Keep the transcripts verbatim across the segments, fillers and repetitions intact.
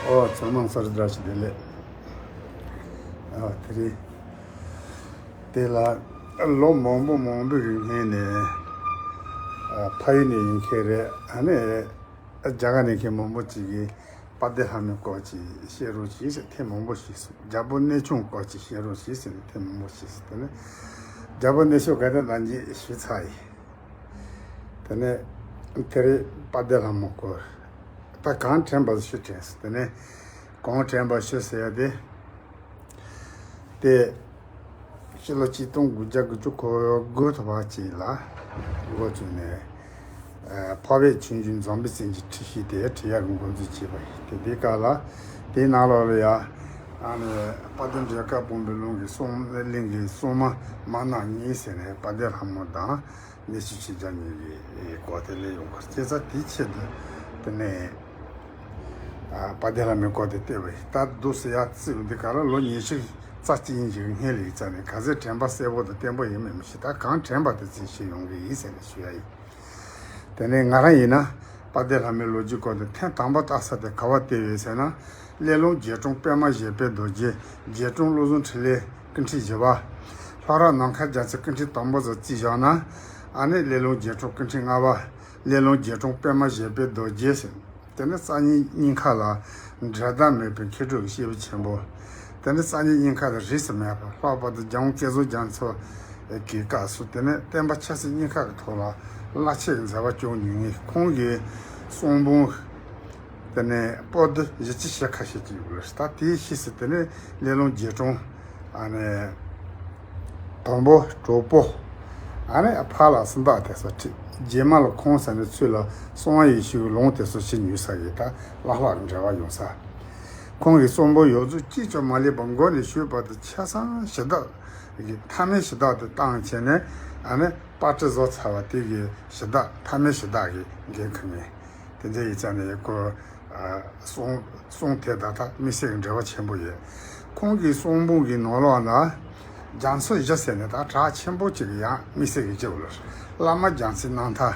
ཨོ་ཚང་མ་གསར་བསྒྲགས་ཞིག་དེ་ལས། ཨ་དེ་རེད། དེ་ལ་ལོ་མང་པོ་མང་པོ་གི་སྔོན་ནས་ཨ་ཕ་ཡུལ་ནས་ཡིན་མཁན་རེད། ཨ་ནི་རྒྱ་གར་ནས་མཁན་མང་པོ་ཅིག་གིས་དཔལ་ལྡན་ལྷ་མོའི་སྐོར་ཅིག་བཤད་རོགས་བྱེད་ཟེར་ཐེངས་མང་པོ་ཞིག་གསུངས། རྒྱལ་པོ་གནས་ཆུང་སྐོར་ཅིག་བཤད་རོགས་བྱེད་ཟེར་ནས་ཐེངས་མང་པོ་ཞིག་གསུངས། དེ་ནས་རྒྱལ་པོ་གནས་ཆུང་ག་དེ་ནང་བཞིན་ཞུས་ཚར་ཡིན། དེ་ནས་དེ་རེད། དཔལ་ལྡན་ལྷ་མོའི་སྐོར་ད་གང་དྲན་པ་ཞུ་དྲན་སོང་། དེ་ནས་གང་དྲན་པ་ཞུ་ཟེར་ཡ་དེ། དེ་ཕྱི་ལོ་ཆིག་སྟོང་དགུ་བརྒྱ་དགུ་བཅུ་གོ་དགུ་ཐོག་བར་ཅིག་ལ་འགོ་བཙུགས་ནས་ཨ་འཕགས་པའི་ཆོས་འབྱུང་འཛམ་བུའི་གསེར་གྱི་ཁྲིད་ཤིག་དེ་ཁྲིད་ཡག་གི་འགོ་འཛུགས་བྱས་པ་ཡིན། དེ་དེའི་སྐབས་ལ་དེའི་ནང་ལོགས་ལ་ཡ་ཨ་ནི་དཔལ་ལྡན་འབྲས་དཀར་དཔོན་པོའི་ལུང་གི་གསུང་གླིང་གི་གསུང་མ་མ་ནག་གཉིས་ཟེར་ནས་དཔལ་ལྡན་ལྷ་མོ་དང་། གནས་ཆུང་ཆོས་རྒྱལ་གཉིས་ཀྱི་སྐོར་དེ་སླེབས་ཡོང་བར་བྱས་ཙང་། དེའི་ཆེད་དུ་དེ་ནས་ཨ་དཔལ་ལྡན་ལྷ་མོའི་སྐོར་དེ་བལྟས་པ་ཡིན། ད་འདུག་སེ་ཡར་བརྩིས་པ་འདི་ག་ལ་ལོ་ཉི་ཤུ་རྩ་གཅིག་ཡིན་གྱི་སྔོན་ལ་ཡིན་ཙང་ནས། ག་ཚོད་དྲན་པ་གསལ་པོ་དང་བརྟན་པོ་ཡིན་མིན་མི་ཤེས། ད་གང་དྲན་པ་དེ་ཚོ་ཞུས་ཡོང་གི་ཡིན་ཟེར་ནས་ཞུ་ཡ་ཡིན། དེ་ནས་ང་རང་ཡིན་ན་དཔལ་ལྡན་ལྷ་མོའི་ལོ་རྒྱུས་སྐོར་དེ་ཐེངས་དང་པོ་བལྟ་ས་དེ་ག་པར་བལྟས་ཡོད་ཟེར་ན། སླེ་ལུང་རྗེ་དྲུང་པདྨ་བཞད་པའི་རྡོ་རྗེ། རྗེ་དྲུང་བློ་བཟང་འཕྲིན་ལས་སྐུ་ཕྲེང་བཞི་པ། ལྷོ་རབ་ནམ་མཁའ་རྒྱལ་མཚན་སྐུ་ཕྲེང་དང་པོ་ཚོ་བརྩིས་བཞག་ན། ཨ་ནི་སླེ་ལུང་རྗེ་དྲུང་སྐུ་ཕྲེང་ལྔ་པ། སླེ་ལུང་རྗེ་དྲུང་པདྨ་བཞད་པའི་རྡོ་རྗེ་ཟེར། དེ་ནི་རྩ་བརྙན་རྙིང་ཁ་ལ་འགྲན་ཟླ་མེད་པའི་མཁས་གྲུབ་ཀྱི་སྐྱེས་བུ་ཆེན་པོ། དེ་ནི་རྩ་བརྙན་རྙིང་ཁ་ལ་རིས་སུ་མེད་པ། ལྷག་པར་དུ་རྒྱལ་དབང་བསྐྱེད་རྫོགས་རྒྱ་མཚོ་གི་སྐབས་སུ་དེ་ནི་བསྟན་པ་ཆབ་སྲིད་གཉིས་ཀ་གི་ཐོག་ལ་རླབས་ཆེན་གྱི་མཛད་པ་སྐྱོང་མྱོང་མཁན། ཁོང་གི་གསུང་འབུམ་དེ་ནས་པོ་ཏི་བཞི་བཅུ་ཞེ་ཁ་ཤས་ཅིག་ཡོད་རེད། ད་དེའི་ཕྱིས་སུ་དེ་ནས་སླེ་ལུང་རྗེ་དྲུང་ཨ་ནི་དང་པོ་གྲོགས་པོ། ཨ་ནི་ཕར་ལ་སུམ་རྟགས་དེ་ཚོ་ཁྲིད། རྗེས་མ་ལ་ཁོང་ཟེར་ནས་ཚུར་ལ་གསང་བ་ཡེ་ཤེས་ཀྱི་ལུང་དེ་ཚོ་ཞུ་མྱོང་ས་ཡིན། ད་ལྷག་ལྷག་འབྲེལ་བ་ཡོང་ས། ཁོང་གི་གསུང་འབུམ་ཡོངས་རྫོགས་གཅིག་ཀྱང་མ་ལུས་པ་མགོ་ནས་མཇུག་བར་དུ་ཆ་ཚང་གཞི་བདག་གི་མཐའ་མའི་གཞི་བདག་དེ་བཏང་བྱས་ནས། ཨ་ནི་པར་སྐྲུན་བཟོ་ཚར་བ་དེ་གི་གཞི་བདག་མཐའ་མའི་གཞི་བདག་གི་འགན་འཁུར་མཁན། དེ་འདྲ་ཡིན་ཙང་ནས་ཁོ་ཨ་གསུང་གསུང་དེ་དང་ད་དམིགས་བསལ་གྱི་འབྲེལ་བ་ཆེན་པོ་ཡོད། ཁོང་གི་གསུང་འབུམ་གྱི་ནང་ལོགས་ན་རྒྱ་མཚོ་བཞི་ཟེར་ནས་ད་གྲགས་ཆེན་པོ་གཅིག་གི་ཡང་དམིགས་བསལ་གྱི་སྐྱེས་བུ་ལ། བླ་མ་རྒྱལ་མཚན་སྣང་མཐའ།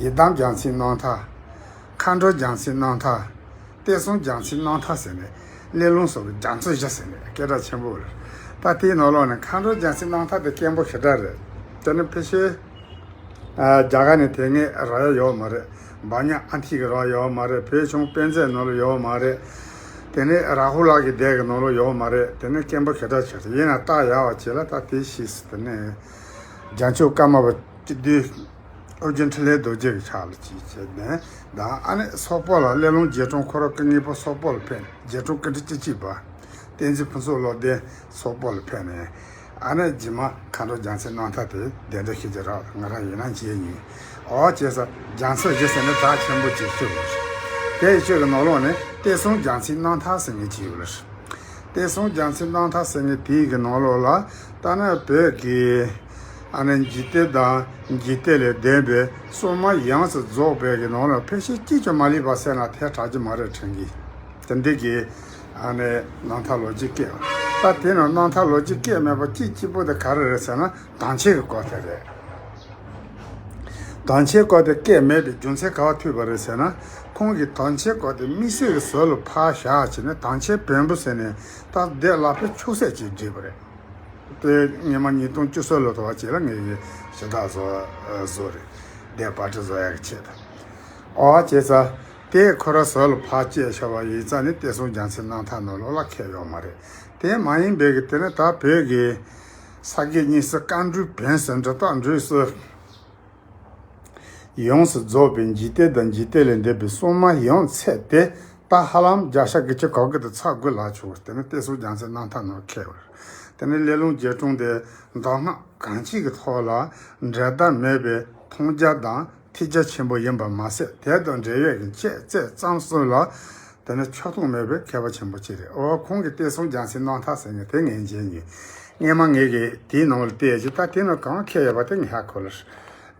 ཡི་དམ་རྒྱལ་མཚན་སྣང་མཐའ། མཁའ་འགྲོ་རྒྱལ་མཚན་སྣང་མཐའ། བསྟན་སྲུང་རྒྱལ་མཚན་སྣང་མཐའ་ཟེར་ནས། སླེ་ལུང་སོགས་ཀྱི་རྒྱ་མཚོ་བཞི་ཟེར་ནས་སྐད་གྲགས་ཆེན་པོ་རེད། ད་དེའི་ནང་ལོགས་ནས་མཁའ་འགྲོ་རྒྱལ་མཚན་སྣང་མཐའ་དེ་སྐད་འབོད་ཞེ་དྲག་རེད། དེ་ནི་ཕལ་ཆེར་ཨ་རྒྱ་གར་ནས་དེ་སྔའི་རག་ཡ་ཡོད་མ་རེད། བཱ་ཉ་ཨ་འཐིས་ཀྱི་རག་ཡོད་མ་རེད། བོད་གཞུང་དཔེ་མཛོད་ནང་ལ་ཡོད་མ་རེད། དེ་ནས་རཱ་ཧུ་ལ་གི་སྡེ་གི་ནང་ལ་ཡོད་མ་རེད། དེ་ནི་སྐད་འབོད་ཞེ་དྲག་ཆེ་རེད། ཡིན་ན་ད་ཡག་པ་བྱས་ལ། ད་དེ་ཤེས་སུ་དེ་ནས་རྒྱལ་མཆོག་ཀརྨ་པ་སྤྱི་བདུད། ཨོ་རྒྱན་འཕྲིན་ལས་རྡོ་རྗེ་གི་ཕྱག་ལ་ཅིག་བྱས་ནས་དང་། ཨ་ནི་སོག་པོ་ལ་སླེ་ལུང་རྗེ་དྲུང་ཁོ་རང་སྐུ་དངོས་པོ་སོག་པོ་ལ་ཕེབས། རྗེ་དྲུང་སྐུ་ཕྲེང་བཅུ་གཅིག་པ་བསྟན་འཛིན་ཕུན་ཚོགས་བློ་ལྡན་སོག་པོ་ལ་ཕེབས་ནས། ཨ་ནི་རྗེས་མ་མཁའ་འགྲོ་རྒྱལ་མཚན་སྣང་མཐའ་དེ་གདན་འདྲེན་ཞུས་ཏེ་རག་ང་རང་ཡིན་ན་མཇལ་མྱོང་། འོ་བྱས་ཙང་རྒྱ་མཚོ་བཞི་ཟེར་ནས་གྲགས་ཆེན་པོ་ཅིག་ཞུ་དགོས། དེ་ཡི་ཆོས་ཀྱི་ནང་ལོགས་ནས་བསྟན་སྲུང་རྒྱལ་མཚན་སྣང་མཐའ་ཟེར་མཁན་ཅིག་ཡོད་ལ། བསྟན་སྲུང་རྒྱལ་མཚན་སྣང་མཐའ་ཟེར་མཁན་དེའི་གི་ནང་ལོགས་ལ་ད་ནི་བོད་ཀྱི་ཨ་ནི་འཇིག་རྟེན་དང་འཇིག་རྟེན་ལས་འདས་པའི་སྲུང་མ་ཡོངས་སུ་རྫོགས་པའི་གི་ནང་ལ་ཕལ་ཆེར་གཅིག་ཀྱང་མ་ལུས་པ་ཟེར་ན་ཐལ་དྲགས་ཀྱི་མ་རེད་དྲན་གི། དེ་འདྲའི་གི་ཨ་ནི་རྣམ་ཐར་ལོ་རྒྱུས་སྐད། ད་དེ་ནི་རྣམ་ཐར་ལོ་རྒྱུས་སྐད་མེད་པ་གཅིག་གཅིག་པོ་དེ་ག་རེ་རེད་ཟེར་ན། དམ་ཆོས་ཀྱི་སྐོར་དེ་རེད། དམ་ཆོས་སྐོར་དེ་སྐད་མེད་པའི་རྒྱུ་མཚན་ག་པར་ཐུག་པ་རེད་ཟེར་ན། ཁོང་གིས་དམ་ཆོས་སྐོར་དེ་དམིགས་བསལ་གྱི་ཟུར་ལ་ཕར་བཞག་བྱས་ནས། དམ་ཆོས་བོན་པོ་ཟེར་ནས་ད་སྡེ་ལ་ཕར་ཕྱོགས་གསལ་ཅིག་བསྒྲིགས་པ་རེད། དེ་སྔོན་མ་ཉིས་སྟོང་བཅུ་གསུམ་ལོ་དུ་བ་བྱས་ལ་ངས་ཞུ་དག་བཟོ་བཟོ་རེད། སྡེ་པར་སྐྲུན་བཟོ་ཡག་གི་ཆེད་དུ། ཨོ་བྱས་ཙང་དེ་ཁོ་རང་ཟུར་ལ་ཕར་བཅད་བཞག་པ་ཡིན་ཙང་ནི་བསྟན་སྲུང་རྒྱལ་མཚན་རྣམ་ཐར་ནང་ལོགས་ལ་ཁེལ་ཡོད་མ་རེད། དེ་མ་ཡིན་པའི་གི་དེ་ནི་ད་བོད་ཀྱི་ས་དགེ་བསྙེན་གསོལ་བཀའ་འགྲོའི་བོན་ཟེར་འབྲི་སྟངས་འགྲོས་སུ། ཡོངས་སུ་རྫོགས་པའི་འཇིག་རྟེན་དང་འཇིག་རྟེན་ལས་འདས་པའི་སྲུང་མ་ཡོངས་ཚད་དེ། ད་ཧ་ལམ་བརྒྱ་ཆ་དགུ་བཅུ་གོ་དགུ་དང་ཚེག་དགུ་ལྷག་ཆོག་དེ་ནི་བསྟན་སྲུང་རྒྱལ་མཚན་རྣམ་ཐར་ནང་ཁེལ་བ་རེད། དེ་ནི་སླེ་ལུང་རྗེ་དྲུང་དེ་མདོ་སྔགས་གང་ཅིའི་ཐོག་ལ་འགྲན་ཟླ་མེད་པའི་མཐོང་རྒྱ་དང་ཐོས་རྒྱ་ཆེན་པོ་ཡིན་པ་མ་ཟད། དེ་དང་འབྲེལ་བའི་གི་བཅས་རྩལ་ཙམ་གསུམ་ལ་དེ་ནི་ཆག་ཐུན་མེད་པའི་མཁས་པ་ཆེན་པོ་ཅིག་རེད། འོ་ཁོང་གི་བསྟན་སྲུང་རྒྱལ་མཚན་རྣམ་ཐར་ཟེར་མཁན་དེ་ངས་མཇལ་མྱོང་། སྔོན་མ་ངས་གི་དེའི་ནང་ལ་བལྟས་ཀྱི། ད་དེ་ནང་གང་ཁེལ་ཡོད་པ་དེ་ངས་ཧ་གོ་ལ།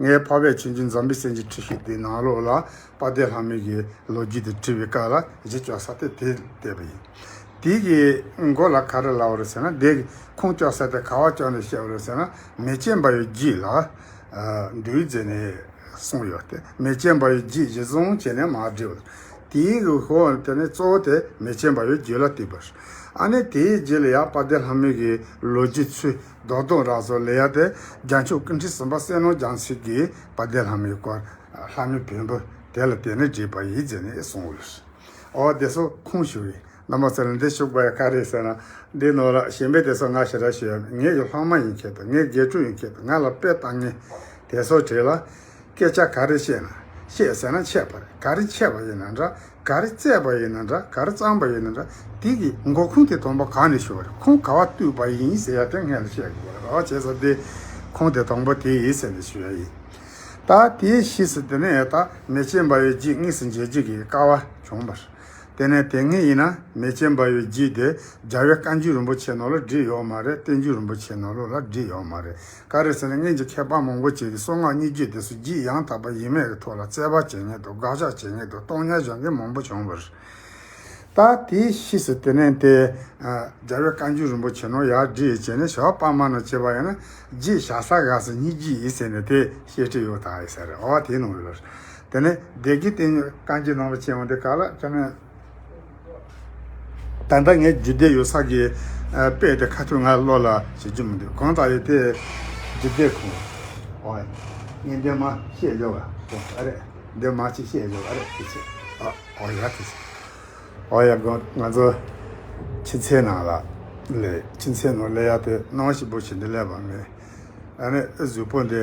ངས་འཕགས་པའི་ཆོས་འབྱུང་འཛམ་བུའི་གསེར་གྱི་འཁྲིད་ཤོག་དེའི་ནང་ལོགས་ལ་དཔལ་ལྡན་ལྷ་མོའི་གི་ལོ་རྒྱུས་དེ་བྲིས་པའི་སྐབས་ལ་གཞི་བཅོལ་ས་དེ་དེ་བལྟས་པ་ཡིན། དེའི་གི་མགོ་ལ་ག་རེ་ལབ་པ་རེད་ཟེར་ན། དེ་གི་ཁུངས་བཅོལ་ས་དེ་ག་པར་བཅོལ་ནས་བཤད་པ་རེད་ཟེར་ན། མེ་སྐྱོན་པ་ཡི་རྒྱུད་ལ་འདུལ་མཛད་ནས་གསུངས་ཡོད་དེ། མེ་སྐྱོན་པ་ཡི་རྒྱུད་གཞི་བཟུང་བྱས་ནས་མར་བྲིས་པ། དེའི་གི་ཧོ་དེ་ནས་གཙོ་བོ་དེ་མེ་ཆེན་འབར་བའི་རྒྱུད་ལ་བཏུས་པ་རེད། ཨ་ནི་དེའི་རྗེས་ལ་ཡང་དཔལ་ལྡན་ལྷ་མོའི་གི་ལོ་རྒྱུས་ཚུལ་རྡོག་རྡོག་རག་སོགས་ལས་ཡ་དེ་རྒྱལ་མཆོག་ཀུན་འཕྲིན་སེམས་དཔའ་བསོད་ནམས་རྒྱ་མཚོས་ཀྱིས་དཔལ་ལྡན་ལྷ་མོའི་སྐོར་ལྷ་མོའི་བེམ་པོ་དེ་ལ་བརྟེན་ནས་བྲིས་པ་ཡིན་ཟེར་ནས་གསུངས་ཡོད་རེད། འོ་དེ་ཚོ་ཁུངས་ཞུ་བའི་རྣམ་པ་ཚོ་ལ་འདི་ཞུགས་པ་ཡ་ག་རེ་ཟེར་ན། འདི་ནང་ལ་གཞན་པའི་དེ་ཚོ་ང་ཞེ་དྲག་ཞུ་ཡ་མེད། ངེད་ཀྱི་སློབ་མ་ཡིན་མཁན་དང་ངའི་དགེ་ཕྲུག་ཡིན་མཁན་དང་ང་ལ་དཔེ་བལྟ་མཁན་དེ་ཚོ་གྲས་ལ་སྐད་ཆ་ག་རེ་བཤད་ན་བཤད་ཟེར་ན་འཆད་པ་རེད། ག་རེ་འཆད་པ་ཡིན་ན་འདྲ། ག་རེ་བཙལ་བ་ཡིན་ན་འདྲ། ག་རེ་བརྩམས་པ་ཡིན་ན་འདྲ། དེ་གི་མགོ་ཁུངས་དེ་དང་པོ་གང་ནས་ཞུགས་པ་རེད། ཁུངས་ག་བ་བཏུས་པ་ཡིན་ཟེར་ཡ་དེ་སྔོན་ལ་བཤད་དགོས་རེད། ག་བ་བྱས་ཙང་དེ་ཁུངས་དེ་དང་པོ་དེ་ཡིན་ཟེར་ནས་ཞུ་ཡ་ཡིན། ད་དེའི་ཕྱིས་སུ་དེ་ནས་ད་མེ་ཆེན་འབར་བའི་རྒྱུད་དངོས་སུ་མཇལ་རྒྱུ་གི་སྐལ་བ་བྱུང་བ་རེད། དེ་ནས་དེ་སྔོན་ཡིན་ན་མེ་ཆེན་འབར་བའི་རྒྱུད་དེ་རྒྱལ་བའི་བཀའ་འགྱུར་རིན་པོ་ཆེ་ནང་ལ་བྲིས་ཡོད་མ་རེད། བསྟན་འགྱུར་རིན་པོ་ཆེ་ནང་ལོགས་ལ་བྲིས་ཡོད་མ་རེད། ག་རེ་ཟེར་ན་སྔོན་གྱི་མཁས་པ་མང་པོ་ཅིག་གིས་གསང་སྔགས་སྙན་བརྒྱུད་དེ་ཚོ་རྒྱུད་ཡང་དག་པ་ཡིན་མིན་གྱི་ཐོག་ལ་རྩོད་པ་བྱེད་མཁན་དང་དགག་བཞག་བྱེད་མཁན་དང་སྟོང་ཉར་བྱེད་མཁན་མང་པོ་བྱུང་བ་རེད། ད་དེའི་ཕྱིས་སུ་དེ་ནས་དེ་ཨ་རྒྱལ་བའི་བཀའ་འགྱུར་རིན་པོ་ཆེ་ནང་ཡར་བྲིས་བྱས་ནས་ཞོལ་པར་མ་ནང་བྱས་པ་ཡིན་ན་རྒྱུད་བཞག་ས་ག་ས་སྙན་བརྒྱུད་ཡིན་ཟེར་ནས་དེ་བཤད་ཁྲིད་ཡོད་ད་ཡིན་ཟེར་རེད། འོ་དེའི་ནང་ཡོད་རེད། དེ་ནས་སྡེ་དགེ་བསྟན་བཀའ་འགྱུར་ནང་ལ་བྱས་འོང་དེ་ག་ལ་དེ་ནས་ད་ལྟ་ངའི་རྒྱུད་སྡེ་ཡོད་ས་གི་ཨ་དཔེ་དེ་ཁ་ཐུག་ང་བློ་ལ་བྱེད་རྒྱུ་མི་འདུག་གང་ལྟར་ཡོད་དེ་རྒྱུད་སྡེ་ཁོང་། འོ་ངས་འདི་མ་བཤད་ཡོད་བ་ཨ་རེད། འདི་མ་ཅིག་བཤད་ཡོད་བ་ཨ་རེད། དེ་ཚེ་ཨ་འོ་ཡ་དེ་ཚེ། ཨོ་ཡ་གོ། ང་ཚོ་ཁྱིམ་མཚེས་ནང་ལ་ལས། ཁྱིམ་མཚེས་ནང་སླེབས་ཡ་དེ་སྣང་ཞིབ་པོ་བྱས་ནས་སླེབས་པ་མེད། ཨ་ནི་གཟུགས་པོ་འདི་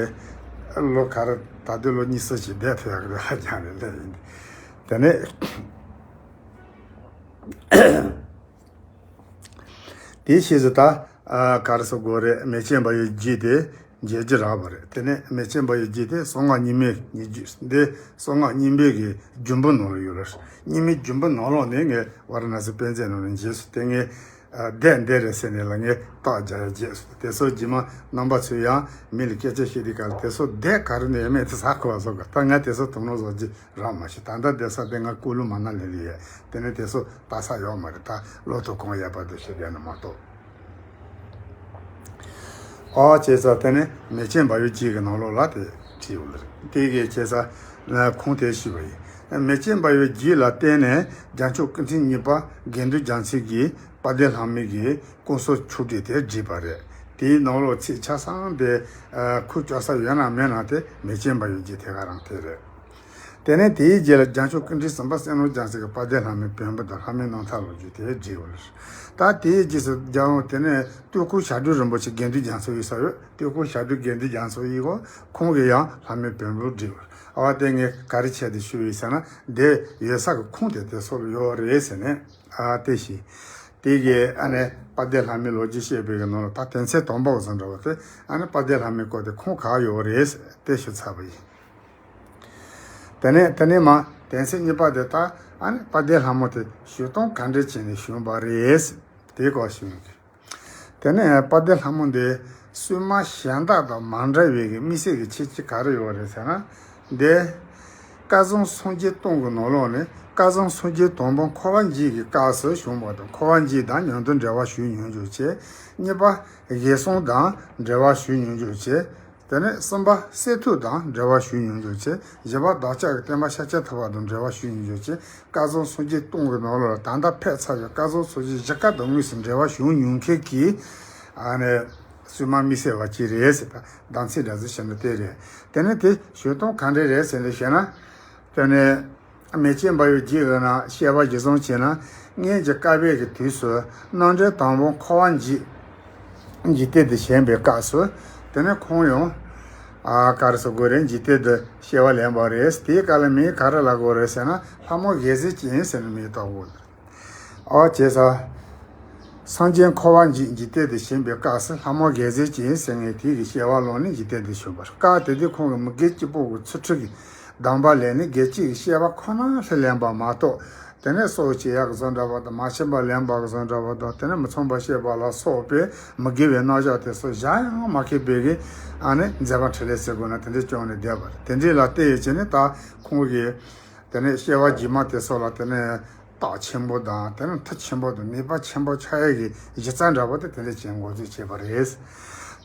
ལོ་ག་རེ་ད་ལྟའི་ལོ་གཉིས་གསུམ་ཞིག་བསྡད་ཐུབ་ཡ་གི་རེ་བ་རྒྱག་ནས་སླེབས་ཡིན། དེ་ནས་དེའི་ཕྱིས་སུ་ད་ཨ་ག་རེ་ཟེར་དགོས་རེད། མེ་ཆེན་འབར་བའི་རྒྱུད་དེ་མཇལ་རྒྱུ་རག་པ་རེད། དེ་ནས་མེ་ཆེན་འབར་བའི་རྒྱུད་དེ་གསང་སྔགས་རྙིང་མའི་རྙིང་བརྒྱུད་འདི་གསང་སྔགས་རྙིང་པའི་གི་རྒྱུད་འབུམ་ནང་ལ་ཡོད་རེད། རྙིང་མའི་རྒྱུད་འབུམ་ནང་ལོགས་ནས་ངས་ཝཱ་ར་ཎཱ་སི་དཔེ་མཛོད་ནང་ནས་མཇལ་སོང་། དེ་ངས་ཨ་སྡེ་འདི་རེད་ཟེར་ནས་ལ་ངས་རྟགས་རྒྱག་ཡ་བརྗེད་སོང་། དེ་ཚོ་རྗེས་མ་རྣམ་པ་ཚོས་ཡང་མི་ལ་སྐད་ཆ་བཤད་དུས་ག་ལ་དེ་ཚོ་སྡེ་ག་རེ་ནས་ཡོད་མེད་དེ་ཟ་གོ་བ་བཟོ་དགོས། ད་ང་དེ་ཚོ་དོ་སྣང་བཟོ་རྒྱུ་རག་མ་ཤེས། ད་ལྟ་བསྡད་ས་དེ་ང་ཀུ་ལུ་མ་ན་ལི་ལ་ཡོད། དེ་ནས་དེ་ཚོ་ལྟ་ས་ཡོད་མ་རེད། ད་ལོ་ཐོ་གང་ཡག་པ་དེ་ཤེས་བསྡད་ན་མ་གཏོགས། ཨོ་བྱས་ཙང་དེ་ནས་མེ་ཆེན་འབར་བའི་རྒྱུད་ཀྱི་ནང་ལོགས་ལ་དེ་བྲིས་ཡོད་ལ་རེད། དེ་གའི་བྱས་ཙང་ཁུངས་དེ་ཞུས་པ་ཡིན། མེ་ཆེན་འབར་བའི་རྒྱུད་ལ་བརྟེན་ནས་རྒྱལ་མཆོག་སྐུ་ཕྲེང་གཉིས་པ་དགེ་འདུན་རྒྱ་མཚོས་ཀྱིས་དཔལ་ལྡན་ལྷ་མོའི་གི་སྐུ་གསུང་ཆོས་སྒྲུབ་དེ་བྲིས་པ་རེད། དེའི་ནང་ལོགས་ཚིག་ཆ་ཚང་དེ་ཁུངས་བཅོལ་ས་ཡོད་ན་མེད་ན་དེ་མེ་ཆེན་འབར་བའི་རྒྱུད་དེ་ག་རང་དེ་རེད། དེ་ནས་དེའི་རྗེས་ལ་རྒྱལ་མཆོག་ཀུན་འཕྲིན་སེམས་དཔའ་བསོད་ནམས་རྒྱ་མཚོ་གིས་དཔལ་ལྡན་ལྷ་མོའི་བེམ་པོ་དང་ལྷ་མོའི་རྣམ་ཐར་ལོ་རྒྱུས་དེ་བྲིས་པ་རེད། ད་དེའི་རྗེས་སུ་རྒྱལ་དབང་དེ་ནས་སྟོད་འཁོར་ཞབས་དྲུང་རིན་པོ་ཆེ་དགེ་འདུན་རྒྱ་མཚོ་ཡིན་ས་ཡོད། སྟོད་འཁོར་ཞབས་དྲུང་དགེ་འདུན་རྒྱ་མཚོ་ཡིན་གོ། ཁོང་གིས་ཡང་ལྷ་མོའི་བེམ་པོ་བྲིས་པ་རེད། ཨ་བ་དེ་ངས་ག་རེ་བྱས་ཏེ་ཞུས་ཡིན་ཟེར་ན་འདི་ཡོད་ས་གི་ཁུངས་དེ་དེ་ཚོ་ལ་ཡོད་རེད་ཟེར་ནས་ཨ་དེ་ཞིག་དེ་གའི་ཨ་ནི་དཔལ་ལྡན་ལྷ་མོའི་ལོ་རྒྱུས་བཤད་པའི་གི་ནང་ལ་ད་དོན་ཚན་དང་པོ་བཟོ་འདྲ་བ་དེ་ཨ་ནི་དཔལ་ལྡན་ལྷ་མོའི་སྐོར་དེ་ཁུངས་ག་ཡོད་རེད་དེ་ཞུ་ཚར་བ་ཡིན། དེ་ནས་དེ་ནས་མ་དོན་ཚན་གཉིས་པ་དེ་ད་ཨ་ནི་དཔལ་ལྡན་ལྷ་མོ་དེ་ཞུ་སྟངས་ག་འདྲ་བྱས་ནས་བྱུང་བ་རེད་དེ་སྐོར་ཞུ་ཡིན། དེ་ནས་དཔལ་ལྡན་ལྷ་མོ་འདི་སྲུང་མ་གཞན་དག་དང་མ་འདྲ་བའི་གི་དམིགས་བསལ་གྱི་ཁྱད་ཆོས་ག་རེ་ཡོད་རེད་ཟེར་ན། འདི་སྐལ་བཟང་སངས་རྒྱས་སྟོང་གི་ནང་ལོགས་ནས་སྐལ་བཟང་སངས་རྒྱས་དང་པོ་འཁོར་བ་འཇིག་གི་སྐབས་སུ་བྱུང་བ་དང་འཁོར་བ་འཇིག་དང་མྱང་འདས་འབྲེལ་བ་ཞུ་མྱོང་འཇུག་བྱེད། གཉིས་པ་གེགས་སེལ་དང་འབྲེལ་བ་ཞུ་མྱོང་འཇུག་བྱེད། དེ་ནས་གསུམ་པ་གསེར་ཐུབ་དང་འབྲེལ་བ་ཞུ་མྱོང་འཇུག་བྱེད། བཞི་པ་བདག་ཅག་གི་བསྟན་པ་ཤཱཀྱ་ཐུབ་པ་དང་འབྲེལ་བ་ཞུ་མྱོང་འཇུག་བྱེད། སྐལ་བཟང་སངས་རྒྱས་སྟོང་གི་ནང་ལོགས་ལ་ད་ལྟ་ཕེབས་ཚར་བའི་སྐལ་བཟང་སངས་རྒྱས་བཞི་ཀ་དང་དངོས་སུ་འབྲེལ་བ་བྱུང་མྱོང་མཁན་གྱི་ཨ་ནི་སྲུང་མ་དམིགས་བསལ་བ་ཅིག་རེད་ཟེར། ད་གདམས་ཚིག་འདྲ་ཟེར་བཤད་ན་དེ་རེད། དེ་ནས་དེ་ཞུ་སྟངས་ག་འདྲ་རེད་ཟེར་ནས་བཤད་ན། དེ་ནས་མེ་ལྕེ་འབར་བའི་རྒྱུད་ཀྱི་ནང་བཤད་པ་གཞིར་བཟུང་བྱས་ན་སྔོན་གྱི་བསྐལ་པའི་གི་དུས་སུ་རྣམ་འདྲེན་དང་པོ་འཁོར་བ་འཇིག་འཇིག་རྟེན་དུ་བྱོན་པའི་སྐབས་སུ་དེ་ནས་ཁོང་ཡང་ཨ་ག་རེ་ཟེར་དགོས་རེད། འཇིག་རྟེན་དུ་སྐྱེ་བ་ལེན་པ་རེད། དེའི་སྐབས་ལ་མིང་ག་རེ་ལབ་དགོས་རེད་ཟེར་ན་ལྷ་མོ་དགེ་ཚུལ་ཅན་ཟེར་ནས་མིང་བཏགས་དགོས། ཨོ་བྱས་ཙང་། སངས་རྒྱས་འཁོར་བ་འཇིག་འཇིག་རྟེན་དུ་བྱོན་པའི་སྐབས་སུ་ལྷ་མོ་དགེ་ཚུལ་ཅན་ཟེར་མཁན་དེ་གི་སྐྱེ་བ་བླངས་ནས་འཇིག་རྟེན་དུ་བྱོན་པ་རེད། སྐབས་དེ་དུས་ཁོང་གིས་མི་དགེ་བཅུ་པོ་གི་ཚུལ་ཁྲིམས་ཀྱི་སྡོམ་པ་ལེན་ནས་དགེ་བཅུ་གི་སྐྱེ་བ་ཁོ་ན་ལྷུར་ལེན་པ་མ་གཏོགས། དེ་ནས་སྲོག་བཅད་ཡག་གི་བཟོ་འདྲ་བ་དང་མ་བྱིན་པ་ལེན་པ་གི་བཟོ་འདྲ་བ་དང་དེ་ནས་མི་ཚངས་པ་སྤྱོད་པ་ལ་སོགས་པའི་མི་དགེ་བའི་རྣམ་གཞག་དེ་ཚོ་གཞན་ཡང་མ་མཁས་པའི་གི་ཨ་ནི་མཛད་པ་འཕྲིན་ལས་ཟེར་དགོས་ན་དེ་འདྲས་བྱུང་ནས་བསྡད་པ་རེད། དེ་འདྲས་ལ་བལྟས་ཡོད་ཅེ་ནས་ད་ཁོང་གིས་དེ་ནས་སྐྱེ་བ་རྗེས་མ་དེ་ཚོ་ལ་དེ་ནས། རྟགས་ཆེན་པོ་དང་དེ་ནས་མཐུ་ཆེན་པོ་དང་ནུས་པ་ཆེན་པོ་ཆགས་ཡས་ཀྱི་གཞི་རྩ་འདྲ་པོ་དེ་དེ་འདྲ་ཅིག་འགོ་འཛུགས་བྱས་པ་རེད།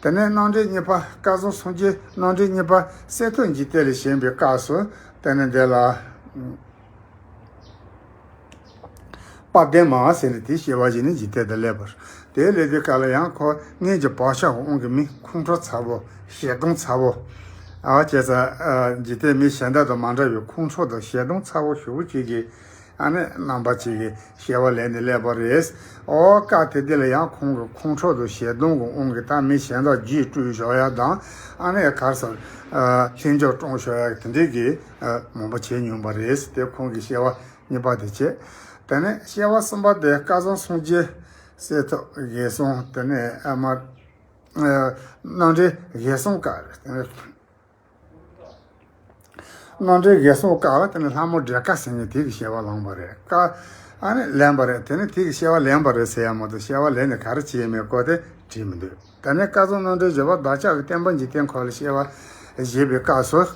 དེ་ནས་རྣམ་འདྲེན་གཉིས་པ་སྐལ་བཟང་སངས་རྒྱས་རྣམ་འདྲེན་གཉིས་པ་གསེར་ཐུབ་འཇིག་རྟེན་ལ་བྱོན་པའི་སྐབས་སུ་དེ་ནས་འདི་ལ་ དཔལ་ལྡན་མ་ཟེར་ནས་དེའི་སྐྱེ་བ་བཞེས་ནས་འཇིག་རྟེན་དུ་སླེབས་པ་རེད། དེ་སླེབས་དུས་སྐབས་ལ་ཡང་ཁོ་སྔོན་གྱི་བག་ཆགས་ཀྱི་དབང་གིས་མི་ཁོང་ཁྲོ་ཚ་པོ། ཞེ་སྡང་ཚ་པོ། ཨ་བྱས་ཙང་འཇིག་རྟེན་མི་གཞན་དག་དང་མ་འདྲ་བའི་ཁོང་ཁྲོ་དང་ཞེ་སྡང་ཚ་པོ་ཞེ་པོ་ཅིག་གི་ཨ་ནི་རྣམ་པ་ཅིག་གི་སྐྱེ་བ་ལེན་ནས་སླེབས་པ་རེད། ཨོ་སྐབས་དེ་དུས་ལ་ཡང་ཁོང་གི་ཁོང་ཁྲོ་དང་ཞེ་སྡང་གི་དབང་གིས་ད་མི་གཞན་དག་རྒྱུད་སྤྲོད་བཞག་ཡ་དང་ཨ་ནི་ག་རེ་ཟེར། ལྷིང་འཇགས་བསྐྲུན་བཞག་ཡ་དེ་འདྲའི་གི་མང་པོ་བྱས་མྱོང་པ་རེད། དེ་ཁོང་གི་སྐྱེ་བ་གཉིས་པ་དེ་བྱས། དེ་ནས་སྐྱེ་བ་གསུམ་པ་དེ་སྐལ་བཟང་སངས་རྒྱས་གསེར་ཐུབ་འགས་སོང་། དེ་ནས་ཨ་མ་རྣམ་འདྲེན་འགས་སོང་སྐབས་རེད། དེ་ནས་རྣམ་འདྲེན་འགས་སོང་སྐབས་དེ་ནས་ལྷ་མོ་འབྲས་དཀར་ཟེར་མཁན་དེ་གི་སྐྱེ་བ་བླངས་པ་རེད། ཀ་ཨ་ནི་ལེན་པ་རེད། དེ་ནས་དེ་གི་སྐྱེ་བ་ལེན་པ་རེད་ཟེར་ཡ་མ་གཏོགས་སྐྱེ་བ་ལེན་ནས་ག་རེ་བྱས་མེད་སྐོར་དེ་བྲིས་མི་འདུག་དེ་ནས་སྐལ་བཟང་རྣམ་འདྲེན་བཞི་པ་བདག་ཅག་གི་བསྟན་པ་འཇིག་རྟེན་ཁམས་ལ་སྐྱེ་བ་བཞེས་པའི་སྐབས་སུ།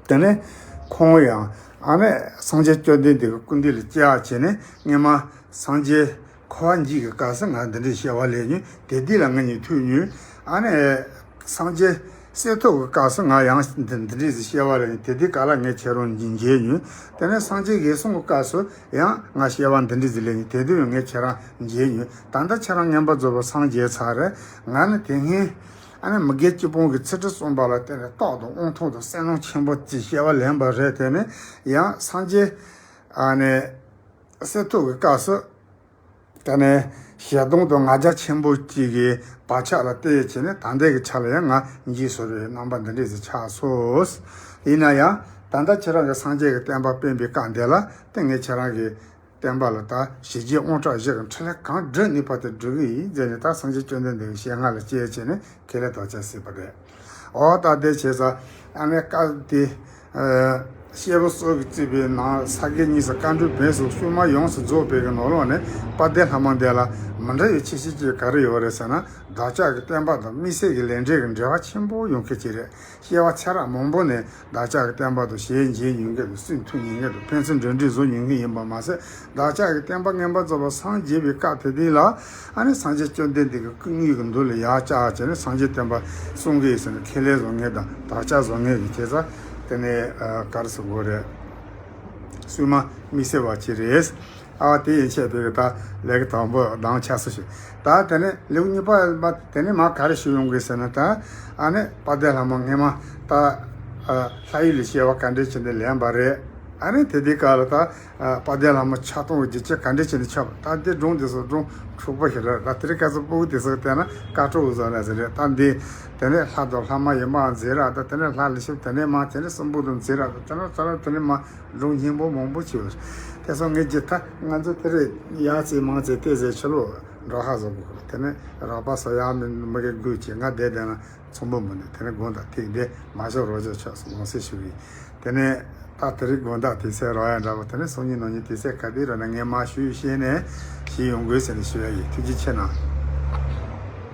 དེ་ནས་ཁོང་ཡང་ཨ་ནི་སངས་རྒྱས་བཅོམ་ལྡན་འདས་ཀྱི་སྐུ་མདུན་ལ་བཅར་བྱས་ནས་སྔོན་མ་སངས་རྒྱས་འཁོར་བ་འཇིག་གི་སྐབས་སུ་ང་འདི་འདྲའི་སྐྱེ་བ་ལེན་མྱོང་། དེ་དུས་ལ་ང་གཉིས་ཐུག་མྱོང་། ཨ་ནི་སངས་རྒྱས་གསེར་ཐུབ་ཀྱི་སྐབས་སུ་ང་ཡང་འདི་འདི་འདྲའི་ཞིག་སྐྱེ་བ་ལེན་མྱོང་། དེ་དུས་ག་ལ་ངས་ཁྱེད་རང་མཇལ་མྱོང་། དེ་ནས་སངས་རྒྱས་འགས་སོང་གི་སྐབས་སུ་ཡང་ང་སྐྱེ་བ་འདི་འདྲའི་ཞིག་ལེན་མྱོང་། དེ་དུས་ངས་ཁྱེད་རང་མཇལ་མྱོང་། ད་ལྟ་ཁྱེད་རང་མངོན་པར་རྫོགས་པར་སངས་རྒྱས་ཚར་རེད། ང་ནི་དེ་སྔོན་ཨ་ནི་མི་དགེ་བཅུ་སྤོང་གི་ཚུལ་ཁྲིམས་བསྲུངས་པ་ལ་བརྟེན་ནས་རྟག་ཏུ་དབང་ཐང་དང་བསོད་ནམས་ཆེན་པོ་ཅིག་སྐྱེ་བ་ལེན་པ་རེད། དེ་ནས་ཡང་སངས་རྒྱས་ཨ་ནི་གསེར་ཐུབ་ཀྱི་སྐབས་སུ་དེ་ནས་ཞེ་སྡང་དང་ང་རྒྱལ་ཆེན་པོ་ཅིག་གི་བག་ཆགས་ལ་བརྟེན་བྱས་ནས་ད་ལྟའི་གི་ཆ་ལ་ཡང་ང་འཇིགས་སུ་རུང་བའི་རྣམ་པ་འདི་འདྲས་ཞིག་ཆགས་སོང་། ཡིན་ན་ཡང་ད་ལྟ་ཁྱེད་རང་གི་སངས་རྒྱས་ཀྱི་བསྟན་པ་སྤེལ་བའི་སྐབས་འདི་ལ་དེ་ངས་ཁྱེད་རང་གི་བསྟན་པ་ལ་ད་ཞི་རྒྱས་དབང་དྲག་བཞི་གི་འཕྲིན་ལས་གང་སྒྲུབ་ནུས་པ་དེ་སྒྲུབ་ཀྱི་ཡིན་ཟེར་ནས་ད་སངས་རྒྱས་བཅོམ་ལྡན་འདས་ཀྱི་ཞལ་སྔ་ལ་བཅར་བྱས་ནས་ཁས་ལེན་དམ་བཅའ་བྱས་པ་རེད། འོ་ད་དེ་བྱས་ཙང་ཨ་ནི་སྐབས་དེ་ཨ་སྐྱེས་བུ་སོགས་ཀྱིས་གཙོས་པའི་ནང་ས་དགེ་གཉིས་སུ་བཀའ་འགྲུབ་བོན་སོགས་ཤུལ་མ་ཡོངས་སུ་རྫོགས་པའི་གི་ནང་ལོགས་ནས་དཔལ་ལྡན་ལྷ་མོ་འདི་ལ་མི་འདྲ་བའི་ཁྱད་ཆོས་ཅིག་ག་རེ་ཡོད་རེད་ཟེར་ན། བདག་ཅག་གི་བསྟན་པ་དང་དམིགས་བསལ་གྱི་ལས་འབྲས་ཀྱི་འབྲེལ་བ་ཆེན་པོ་ཡོང་མཁན་ཅིག་རེད། སྐྱེ་བ་ཚེ་རབས་མང་པོ་ནས་བདག་ཅག་གི་བསྟན་པ་དང་ཞལ་མཇལ་མྱོང་མཁན་དང་སུན་ཐུག་མྱོང་མཁན་དང་ཕན་ཚུན་འབྲེལ་འདྲིས་བཟོ་མྱོང་མཁན་ཡིན་པ་མ་ཟད། བདག་ཅག་གི་བསྟན་པ་མངོན་པར་རྫོགས་པར་སངས་རྒྱས་པའི་སྐབས་དེ་དུས་ལ་ཨ་ནི་སངས་རྒྱས་བཅོམ་ལྡན་འདས་ཀྱི་སྐུ་དངོས་ཀྱི་མདུན་ལ་ཡར་བཅར་བྱས་ནས་སངས་རྒྱས་བསྟན་པ་སྲུང་གི་ཡིན་ཟེར་ནས་ཁས་ལེན་བཟོ་མཁན་དང་དམ་བཅའ་བཟོ་མཁན་གྱི་བྱས་ཙང་དེ་ནས་ག་རེ་ཟེར་དགོས་རེད། སྲུང་མ་དམིགས་བསལ་བ་ཅིག་རེད། ཨ་དེ་ཡན་ཆད་པའི་ད་ལེའུ་དང་པོ་དང་ཆ་སོ་ཞིག་ད་དེ་ནས་ལེའུ་གཉིས་པ་དེ་ནས་མ་ག་རེ་ཞུ་ཡོང་གི་ཟེར་ན། ད་ཨ་ནི་དཔལ་ལྡན་ལྷ་མོ་སྔས་མ་ད་ལྷ་ཡུལ་ལ་སྐྱེ་བ་ག་འདྲས་བྱས་ནས་ལེན་པ་རེད། ཨ་ནི་དེ་དུས་སྐབས་ལ་ད་དཔལ་ལྡན་ལྷ་མོ་ཆགས་སྡང་གི་རྒྱུ་ཅི་ག་འདྲས་བྱས་ནས་ཆགས་པ། ད་དེ་སྒྲུང་དེ་ཚོ་སྒྲུང་འཁྲུག་པོ་ཞིག་རེད། ད་དེ་རིང་ཁ་སང་ཕྲུ་གུ་དེ་ཚོ་བལྟས་ན་དཀར་སྤྲོ་བཟོ་ན་ཟེར་རེད། ད་འདི་དེ་ནས་ལྷ་དང་ལྷ་མ་ཡིན་པ་མཛེས་ར། ད་དེ་ནས་ལྷ་ལས་ཤུབས་དེ་ནས་མ་དེ་ནས་སྲིན་པོ་དང་མཛེས་ར། ད་དེ་ནས་ད་དེ་ནས་མ་སྒྲུང་སྙན་པོ་མང་པོ་བྱས་ཡོད་རེད། དེ་སོང་ངས་ཀྱི་ད་ང་ཚོ་དེ་རེད། ཡ་ཙེ་མང་ཙེ་ཏེ་ཟེར་ཕྱི་ལོགས་འགྲོ་ཧ་བཟོ་དགོས། དེ་ནས་རོགས་པ་སོ་ཡ་མི་མི་གི་དགོས་ཀྱི་ང་བསྡད་བསྡད་ན་ཚོང་པོ་མི་འདུག་དེ་ནས་དགོང་དག་ཐིག་འདི་མ་ཞོག་རོགས་ཅོག་ཆོག་སོང་ཟེར་ཞུ་གི་ཡིན། དེ་ནས་ད་དེ་རིང་དགོང་དག་དུས་ཚོད་རག་ཡ་འདྲ་པོ། དེ་ནས་སང་ཉིན་གནངས་ཉིན་དུས་ཚོད་ག་དུས་རག་ན་ངས་མ་ཞུས་ཤེས་ནས་ཞུས་ཡོང་དགོས་ཟེར་ནས་ཞུ་ཡ་ཡིན། ཐུགས་རྗེ་ཆེ་གནང་།